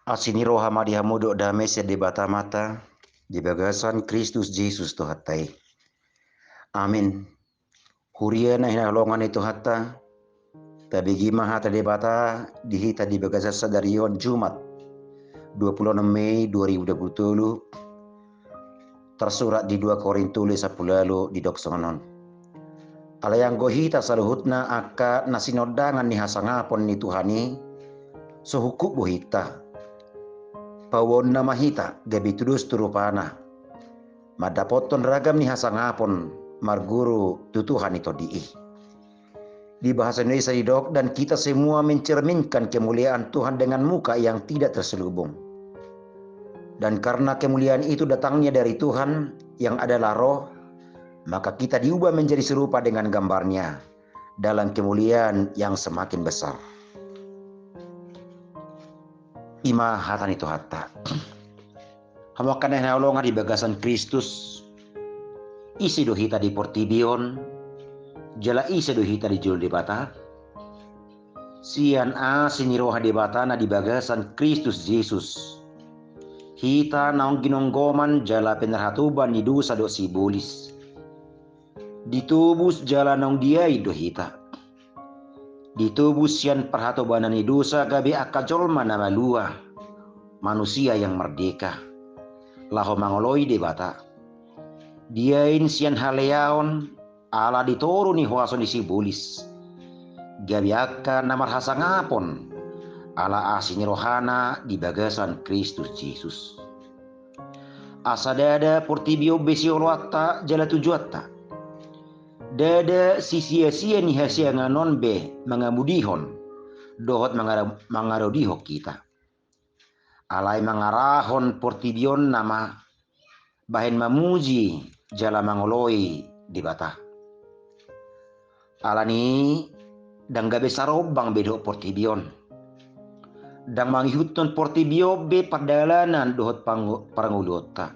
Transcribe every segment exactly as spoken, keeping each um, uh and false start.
Asi ni roha ma di hamu dohot dame sian Debata Amanta di bagasan Kristus Jesus Tuhanta i. Amin. Huria na hinaholongan ni Tuhanta, tabege ma hata Debata di hita di bagasan sadari on Jumat, dua puluh enam Mei dua ribu dua puluh tolu, tarsurat di dua Korintus sampulu ualu, didok songon on. Alai anggo hita saluhutna angka na sinondangan ni hasangapon ni Tuhan i, so hungkup bohinta. Paubaonna ma hita gabe tudos tu rupana, mandapothon ragam ni hasangapon marguru tu Tuhan i tondi i. Di bahasa Indonesia didok, dan kita semua mencerminkan kemuliaan Tuhan dengan muka yang tidak terselubung. Dan karena kemuliaan itu datangnya dari Tuhan yang adalah Roh, maka kita diubah menjadi serupa dengan gambarnya dalam kemuliaan yang semakin besar. I ma hata ni Tuhanta. Hamu angka na hinaholongan di bagasan Kristus, ise do hita di portibi on, jala ise do hita di jolo Debata? Sian asi ni roha Debata na di bagasan Kristus Jesus, hita naung ginonggoman jala pinarhatoban ni dosa dohot sibolis, ditobus jala naung diain do hita. Ditobus sian parhatobanan ni dosa gabe angka jolma na malua, manusia yang merdeka, laho mangoloi Debata. Diain sian haleaon ala di toru ni huaso ni sibolis, gabe angka na marhasangapon ala asi ni rohana di bagasan Kristus Jesus. Asa ndada portibi on be sioloanta jala tujuanta. Ndada sisiasia ni hasiangan on be mangamudihon dohot mangara-, mangarodihon hita. Alai mangarahon portibi on nama bahen mamuji jala mangoloi Debata. Alani ndang gabe sarombang be dohot portibi on. Ndang mangihuthon portibi on be pardalanan dohot pangu-, parngoluonta.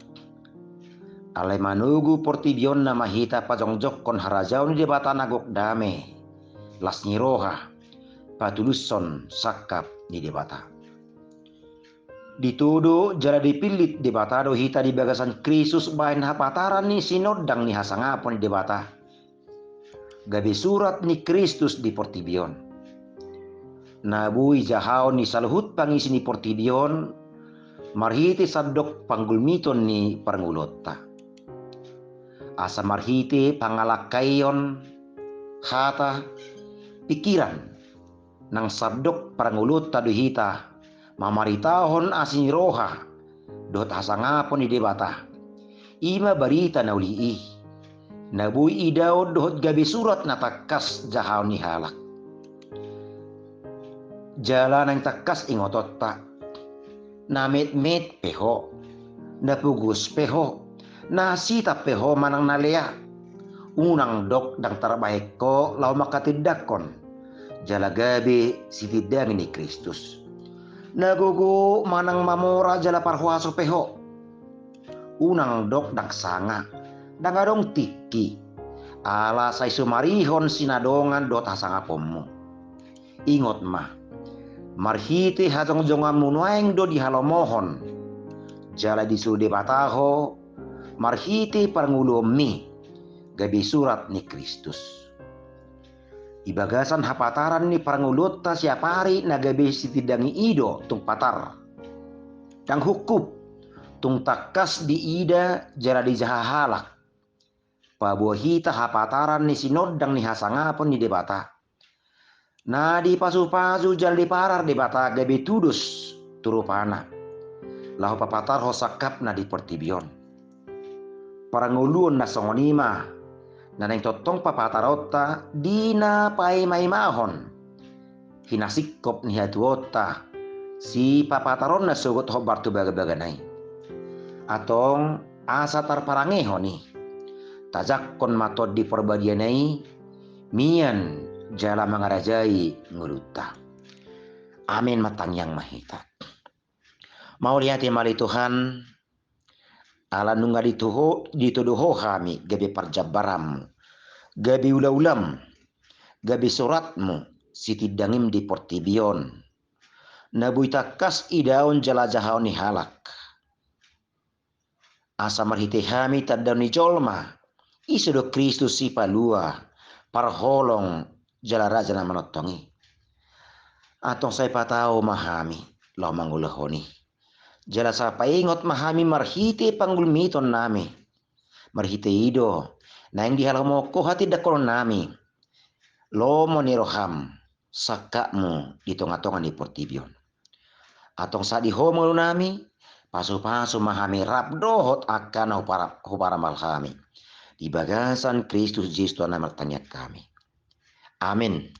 Alai manogu portibi on nama hita pajongjongkon harajaon ni Debata na gok dame, las ni roha, patulushon sangkap ni Debata. Ditodo jala dipillit Debata do hita di bagasan Kristus bahen hapataran ni sinondang ni hasangapon ni Debata. Gabe surat ni Kristus di portibi on. Na boi jahaon ni saluhut pangisi ni portibi on, marhite sandok panggulmiton ni parngoluonta. Asa marhite pangalangkaion, hata, pikiran, nang sandok parngoluonta do hita, mamaritahon asi ni roha, dohot hasangapon ni Debata. I ma barita na uli i, na boi idaon dohot gabe surat na tangkas jahaon ni halak. Jala naeng tangkas ingotonta, na metmet pe ho, na pogos pe ho, na sitap pe ho manang na lea. Unang dok ndang tarbahen ho laho mangkatindangkon, jala gabe sitindangi ni Kristus. Na gogo manang mamora jala parhuaso pe ho. Unang dok ndang sanga, ndang adong tingki, ala sai sumarihon sinadongan dohot hasangaponmu. Ingot ma, marhite hajongjonganmu nuaeng do dihalomohon, jala disuru Debata ho marhite parngoluonmi, gabe surat ni Kristus. Di bagasan hapataran ni parngoluonta siapari na gabe sitindangi i do tung patar. Ndang hungkup, tung tangkas diida jala dijaha halak. Paboa hita hapataran ni sinondang ni hasangapon ni Debata. Na dipasupasu jala diparar Debata gabe tudos tu rupana, laho papatarhon sangkapna di portibi on. Parngoluon na songon i ma na naeng tongtong papataronta di na paimaimahon hinasingkop ni hatuaonta, sipapataronna sogot hombar tu bagabagana i. Antong asa tarparangehon i, tajangkon ma Tondi Parbadiana i mian jala mangarajai ngolunta. Amin. Martangiang ma hita. Mauliate ma ale Tuhan, ala nunga ditoho-, ditodo Ho hami gabe parjambaranmu, gabe ulaulamu, gabe suratmu, sitindangim di portibi on. na boi tangkas idaon jala jahaon ni halak. Asa marhite hami tandaon ni jolma, ise do Kristus Sipalua, parholong jala raja na manongtong i. Antong sai patau ma hami laho mangulahon i. Jala sai paingot ma hami marhite panggulmiton nami. Marhite i do naeng dihalomohon Ho hatindanghonon nami. Lomo ni roham, sangkapmu di tonga-tonga ni portibi on. Antong sai di Ho ma ngolu nami, pasu-pasu ma hami rap dohot angka na hupara-, huparambal hami. Di bagasan Kristus Jesus Tuhan nami martangiang hami. Amin.